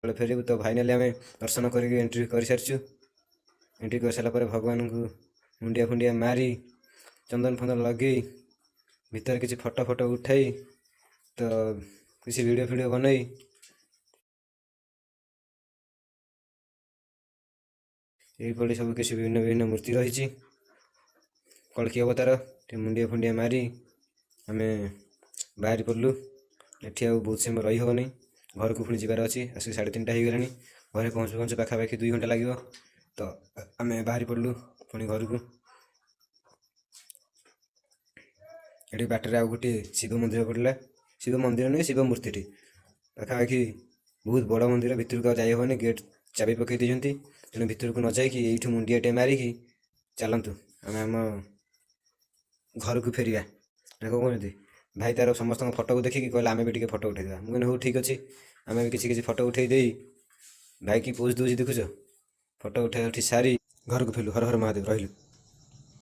ଫେରିବୁ ତ। ଫାଇନାଲି ଆମେ ଦର୍ଶନ କରିକି ଏଣ୍ଟ୍ରି କରିସାରିଛୁ। ଏଣ୍ଟ୍ରି କରିସାରିଲା ପରେ ଭଗବାନଙ୍କୁ ମୁଣ୍ଡିଆ ଫୁଣ୍ଡିଆ ମାରି, ଚନ୍ଦନ ଫନ୍ଦନ ଲଗେଇ, ଭିତରେ କିଛି ଫଟୋ ଫଟୋ ଉଠାଇ, ତ କିଛି ଭିଡ଼ିଓ ଫିଡ଼ିଓ ବନେଇ, ଏଇଭଳି ସବୁ କିଛି ବିଭିନ୍ନ ବିଭିନ୍ନ ମୂର୍ତ୍ତି ରହିଛି, କଳ୍କୀ ଅବତାର। ଟିକେ ମୁଣ୍ଡିଆ ଫୁଣ୍ଡିଆ ମାରି ଆମେ ବାହାରି ପଡ଼ିଲୁ। ଏଠି ଆଉ ବହୁତ ସମୟ ରହିହେବନି, ଘରକୁ ପୁଣି ଯିବାର ଅଛି। ଆସିକି 3:30 ହେଇଗଲାଣି। ଘରେ ପହଞ୍ଚୁ ପହଞ୍ଚୁ ପାଖାପାଖି 2 ଘଣ୍ଟା ଲାଗିବ। ତ ଆମେ ବାହାରି ପଡ଼ିଲୁ ପୁଣି ଘରକୁ। ଏଠି ବାଟରେ ଆଉ ଗୋଟିଏ ଶିବ ମନ୍ଦିର ପଡ଼ିଲା। ଶିବ ମନ୍ଦିର ନୁହେଁ, ଶିବ ମୂର୍ତ୍ତିଟି ପାଖାପାଖି ବହୁତ ବଡ଼ ମନ୍ଦିର। ଭିତରକୁ ଆଉ ଯାଇ ହେବନି, ଗେଟ୍ ଚାବି ପକାଇ ଦେଇଛନ୍ତି। ତେଣୁ ଭିତରକୁ ନ ଯାଇକି ଏଇଠୁ ମୁଣ୍ଡିଆଟେ ମାରିକି ଚାଲନ୍ତୁ ଆମେ ଆମ ଘରକୁ ଫେରିବା, ନା କ'ଣ କହୁଛନ୍ତି ଭାଇ? ତାର ସମସ୍ତଙ୍କ ଫଟୋକୁ ଦେଖିକି କହିଲା, ଆମେ ବି ଟିକେ ଫଟୋ ଉଠେଇଦେବା। ମୁଁ କହିଲି, ହଉ ଠିକ୍ ଅଛି। ଆମେ ବି କିଛି କିଛି ଫଟୋ ଉଠେଇ ଦେଇ, ଭାଇ କି ପୋଜ୍ ଦେଉଛି ଦେଖୁଛ? ଫଟୋ ଉଠାଇ ଉଠି ସାରି ଘରକୁ ଫେରିଲୁ। ହର ହର ମହାଦେବ। ରହିଲୁ।